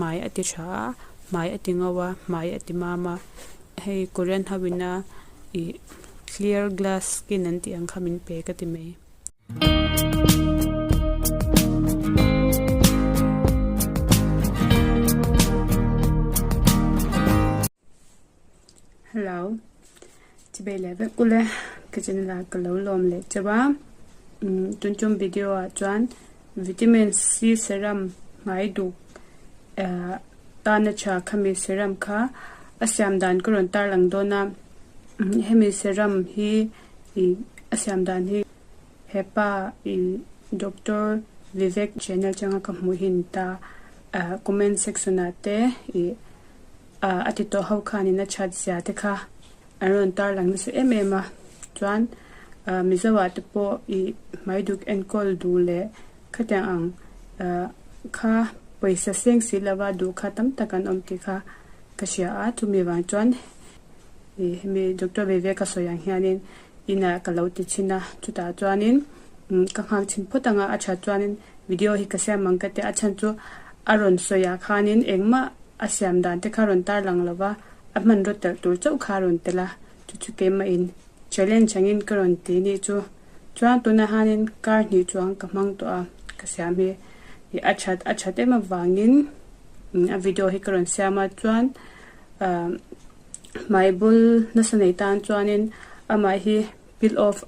Hmai a ti tha a, hmai a ti ngo a, hmai a ti mam a, hei Korean ho ina ih clear glass skin an tih ang kha min pe ka ti mai. Hello chibei leh vek ule ka channel ah ka lo lawm leh chauh a umm tun tum video ah chuan vitamin C serum hmai duk ah tana tha khami serum kha a siam dan ka rawn tarlang dawn a hemi serum hi ih a siam dan hi hepa ih doctor Vivek channel changa ka hmuh hi a ni ta ah comment section ah te ih. Ah a ti tawh ho khanin a that zia te kha an rawn tar lang nasa em em a chuan ah Mizo ah te pawh ih hmaiduk enkawl duh leh khatiang ang ah kha pawisa seng si lova duh kha tam tak an awm tih kha ka hria a chumi vang chuan ih hemi doctor ve ve ka sawi ang hianin inah ka lo ti thin a chutah chuanin ka nghak chhin phawt anga a that chuanin video hi ka siam ang ka tia a chhan chu a rawn sawi ah khanin engmah A siam dan te kha rawn tar lang lo va, a hmanraw telh tur chauh kha a rawn tel a, chu chu keimah-in challenge angin ka rawn ti nih chu. Chuan tunah hianin kar hnih chuang ka hmang tawh a, ka siam hi ih a that a that em avangin a video hi ka rawn siam a, chuan ah hmai bul nasa nei tan chuanin amah hi peel off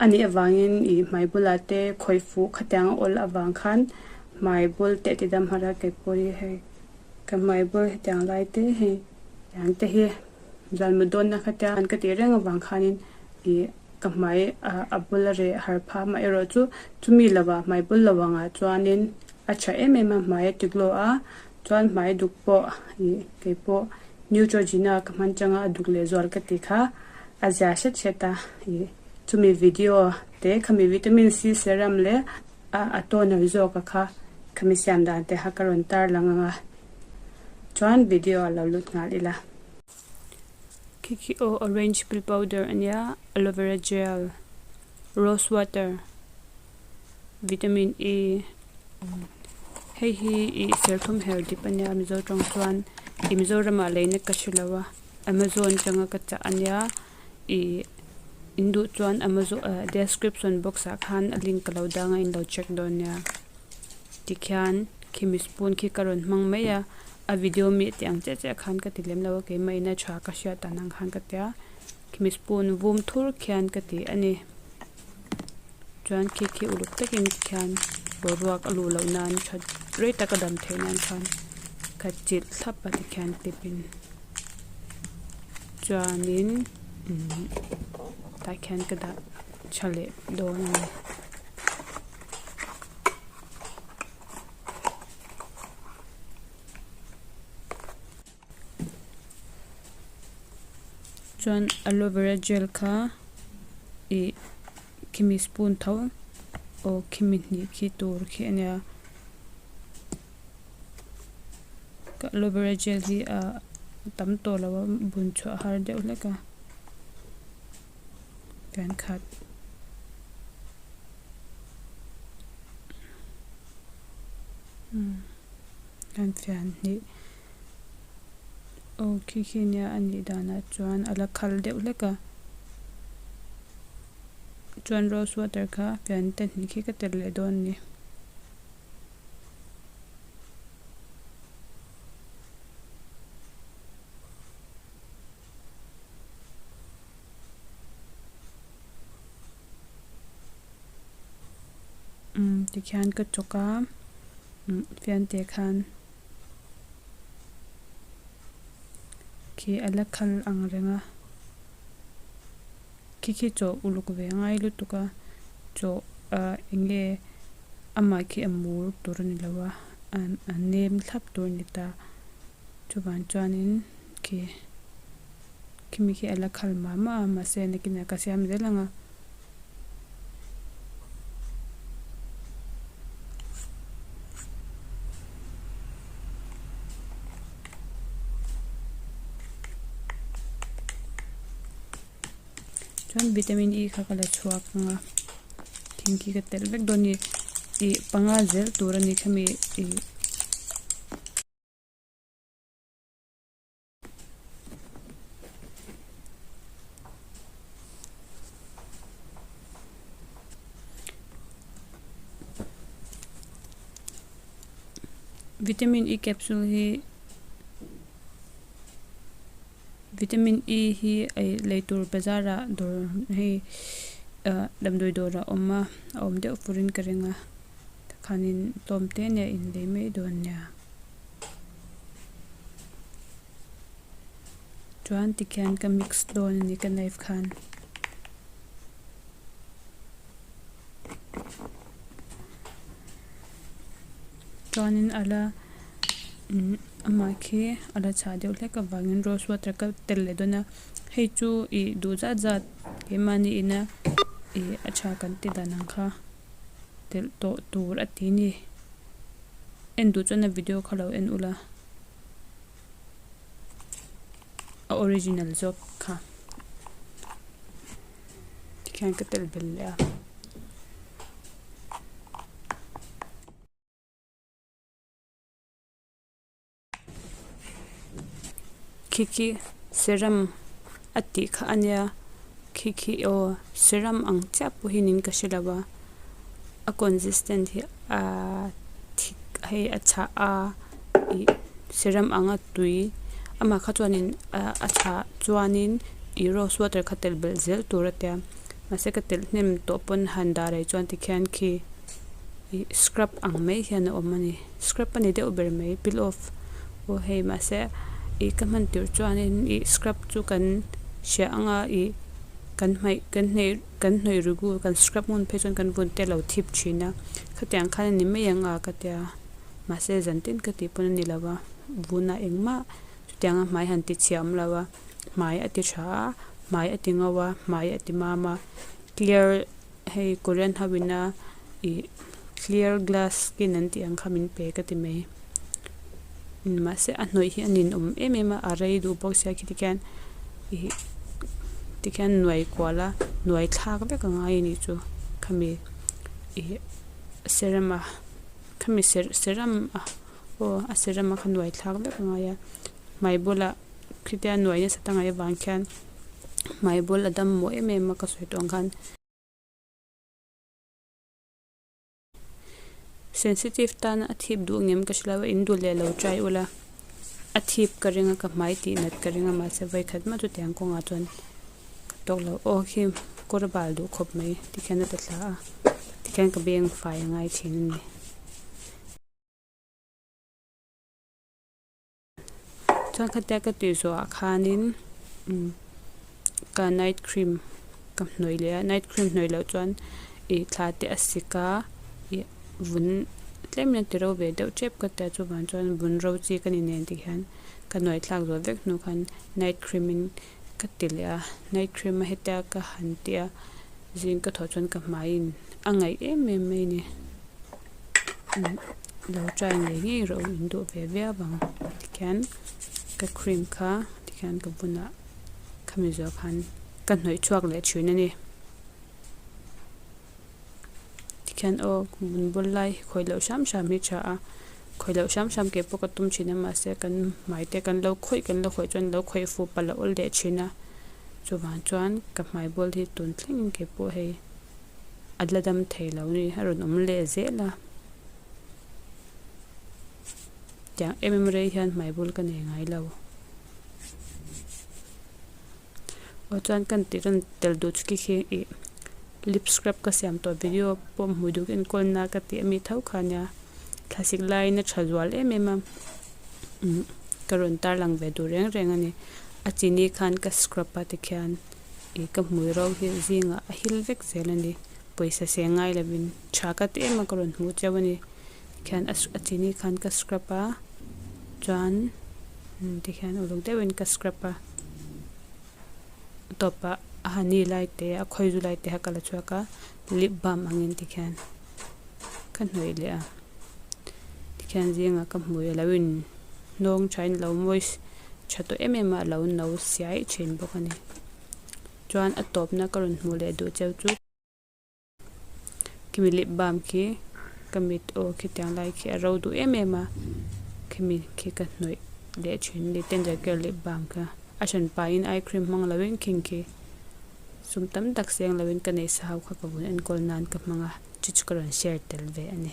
a nih avangin ih hmai bulah te khawih fuh khatiang a awl avang khan hmai bul te a ti dam har a keipawh hi hei ka hmai bul hetiang lai te hei tiang te hi zan mut dawnna khatia an ka tih reng avang khanin ih ka hmai ah a bul a reh har phah amaherawh chu chumi lovah hmai bul lo angah chuanin a tha em em a hmai a ti glow a chuan hmai duk pawh ih keipawh Neutrogena ka hman changa a duk leh zual ka ti kha a zia hret hret a ih chumi video te khami vitamin C serum leh a a toner zawk a kha khami siam dan te kha ka rawn tar lang ang a chuan video a lo lut nghal ila. Khi khi aw orange peel powder ania aloe vera gel rose water vitamin E hei hi ih serthlum her dip ania mizo tawng chuan ih mizoramah leina ka hre lo a amazon atanga ka chah ania ih in duh chuan amazon ah description box ah khan a link ka lo dang a in lo check dawn nia tikhian khimi spoon khi ka rawn hmang mai a a video mi tih ang chiah chiah khan ka ti lem lo a keimah in a tha ka hriat dan ang khan ka tia khimi spoon vum thur khian ka ti a ni chuan khi khi uluk takin tikhian boruak a luh loh nan tha rei tak a dam theih nan khan ka chilh thlap a tikhian tip in. Chuanin umm tah khian ka dah tha leh dawn a ni. Chuan aloe vera gel kha ih khimi spoon tho aw khimi hnih khi tur khi a nia. Ka aloe vera gel hi ah tam tawh lo a bun chhuah har deuh hlek a fian khat umm kan fian hnih aw khi khi nia a nih danah chuan a la khal deuh hlek a chuan rose water kha fian te hnih khi ka telh leh dawn a ni. Umm tikhian ka chawk a umm fiante khan khi a la khal ang reng a khi khi chaw uluk ve ngai lutuk a chaw ah eng nge amah khi a mur tur a ni lo a a nem thlap tur a ni ta chuvang chuanin khi khimi khi a la khal mah mah a mahse nakinah ka siam zel ang a. Chuan vitamin E kha ka la chhuak ang a thing khi ka telh vek dawn a ni ih panga zel tur a ni khami ih. Vitamin E capsule hi Vitamin E hi ei lei tur bazar ah dawr hei ah damdawi dawr ah a awm a a awm deuh fur in ka ring a tikhanin tlawm te nia in lei mai dawn nia. Chuan tikhian ka mix dawn a ni ka knife khan. Chuanin a la umm amah khi a la chhah deuh hlek avangin rose water ka tel leh dawn a hei chu ih duh zat zat keimahni ina ih a tha kan ti dan ang kha telh tawh tur a ti a ni en duh chuan a video kha lo en ula a original zawk kha. Tikhian ka telh belh leh a. Khi khi serum a tih kha a nia khi khi aw serum ang chiah pawh hi niin ka hre lo a a consistent hi aa thik hei a chhah a ih serum anga tui amah kha chuanin a chhah chuanin ih rose water kha telh belh zel tur a tia mahse ka telh hnem tawh pawn han dah rei chuan tikhian khi ih scrub ang mai hian a awm a ni scrub a ni deuh ber mai peel off aw hei mahse ih ka hman tirh chuanin ih scrub chu kan hria anga ih kan hmaih kan hneih kan hnawih regu kan scrub ngun phei chuan kan vun te a lo thip thin a khatiang khan a ni mai ang a ka tia mahse zan tin ka tih pawn a ni lo va vunah engmah chutianga hmai han ti chhiah awm lo a hmai a ti tha a hmai a ti ngo a hmai a ti mam a clear hei korean ho ina ih clear glass skin an tih ang kha min pe ka ti mai mahse a hnawih hi a ninawm em em a a rei duh bawk sia khiti khian ih tikhian nuai kual a nuai thlak vek a ngai a nih chu khami ih serum a khami serum a aw a serum a kha nuai thlak vek a ngai a hmai bulah khitia nuai nasa ta ngaih avang khian hmai bul a dam mawh em em a ka sawi tawh ang khan. Sensitive tan a thip duh ngem ka hre lo a in duh leh lo try ula a thip ka ring a ka hmai tih nat ka ring a mahse vawikhat mah chutiang kawngah chuan ka tawk lo aw khi kawr bal duh khawp mai tikhian a ta thla a tikhian ka beng fai a ngai thin a ni. Chuan khatia ka tih zawhah khanin umm ka night cream ka hnawih leh a night cream hnawih loh chuan ih thla te a sik a ih vun tlem in a ti ro ve deuh tep ka tia chuvang chuan vun ro chi ka ni nen tikhian ka nuai thlak zawh vek hnu khan night cream in ka ti leh a night cream a hetia ka han tih a zing ka thawh chuan ka hmaiin a ngaih em em mai a ni. Lo try ngei ngei rawh u in duh ve viau ang tikhian ka cream kha tikhian ka bunah khami zawh khan ka hnawih chhuak leh thin a ni tikhian aw bun bul lai hi khawih loh hram hram hi tha a khawih loh hram hram ke pawh ka tum thin a mahse kan hmai te kan lo khawih kan lo khawih chuan lo khawih fuh palh a awl leh thin a chuvang chuan ka hmai bul hi tun thlengin ke pawh hei. A la dam thei lo ni a rawn awm leh zel a tiang em em rei hian hmai bul ka nei ngai lo aw chuan kan tih rawn tel duh chu khi khi ih lip scrub ka siam tawh video pawh hmuh duh enkawl na ka tih ami tho kha ania thlasik laiin a tha zual em em a umm ka rawn tarlang ve duh reng reng a ni a chini khan ka scrub a tikhian. Ih ka hmui ro hi zingah a hil vek zel a ni pawisa seng ngai lovin tha ka ti em a ka rawn hmuh cheu a ni tikhian a chini khan ka scrub a chuan tikhian uluk deuhin ka scrub a a tawpah a honey lai te a khawizu lai te kha ka la chhuak a lip balm angin tikhian ka hnawih leh a tikhian zingah ka hmui a lo in hnawng thain a lo moist tha tawh em em a a lo no siai thin bawk a ni chuan a tawpna ka rawn hmuh leh duh cheu chu khimi lip balm khi ka mit aw khitiang lai khi a ro duh em em a khimi khi ka hnawih leh thin a ni tender care lip balm kha a hran pahin eye cream hmang lovin khing khi sum tam tak seng lovin ka neih sa ho kha ka vun enkawl nan ka hmang a chu chu ka rawn share tel ve a ni.